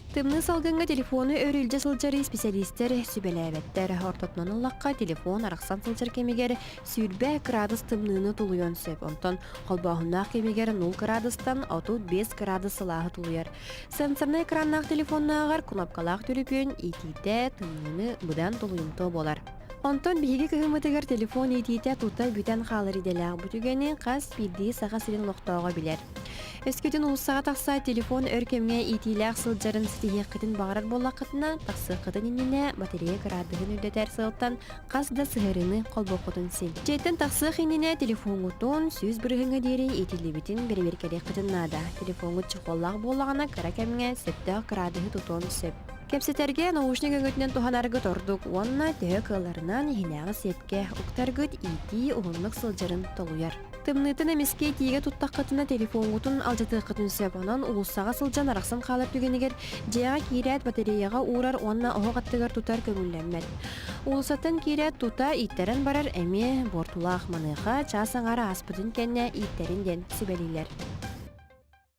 Тымныы салгыҥҥа телефону өр илдьэ сылдьар исписэлиистэр сүбэлээбэттэр. Ортотунан ыллахха, телефон арахсан сылдьар кэмигэр 20 кыраадыс тымныыны тулуйуон сөп. Онтон холбооһуннаах кэмигэр 0 кыраадыстан 35 кыраадыс сылааһы тулуйар. Сенсорнай экраннаах телефоннааҕар кнопкалаах түлүпүөн иитиитэ тымныыны быдан тулуйумтуо буолар. Онтон биһиги кыһыммытыгар телефон иитиитэ тута бүтэн хаалар идэлээх бу түгэни хас биирдии Саха сирин олохтооҕо билэр. Өскөтүн уулуссаҕа тахса телефон өр кэмҥэ иитиилээх сылдьарын ситиһиэххитин баҕарар буоллаххытына, тахсыаххытын иннинэ батарея кыраадыһын үрдэтэр сыалтан хас да сыһыарыыны холбуоххутун син. Дьиэттэн тахсыах иннинэ телефоҥҥутун 100 бырыһыаҥҥа диэри иитиллибитин бэрэбиэркэлиэххитин наада. Телефоҥҥут чехоллаах буоллаҕына кыра кэмҥэ сөптөөх кыраадыһы тутуон сөп. Кэпсэтэргэ наушник өҥөтүнэн туһанаргыт ордук уонна төһө кыалларынан иһинээҕи сиэпкэ уктаргыт иитии уһуннук сылдьарын толуйар. Тымныытын эмискэ итиигэ туттаххытына телефоҥҥутун алдьатыаххытын сөп, онон уулуссаҕа сылдьан арахсан хаалар түгэнигэр дьиэҕэ киирээт батареяҕа уурар уонна оһох аттыгар тутар көҥүллэммэт. Уулуссаттан киирээт тута ииттэрэн барар эмиэ буортулаах, маныаха чаас аҥаара ааспытын кэннэ ииттэрин диэн сүбэлииллэр.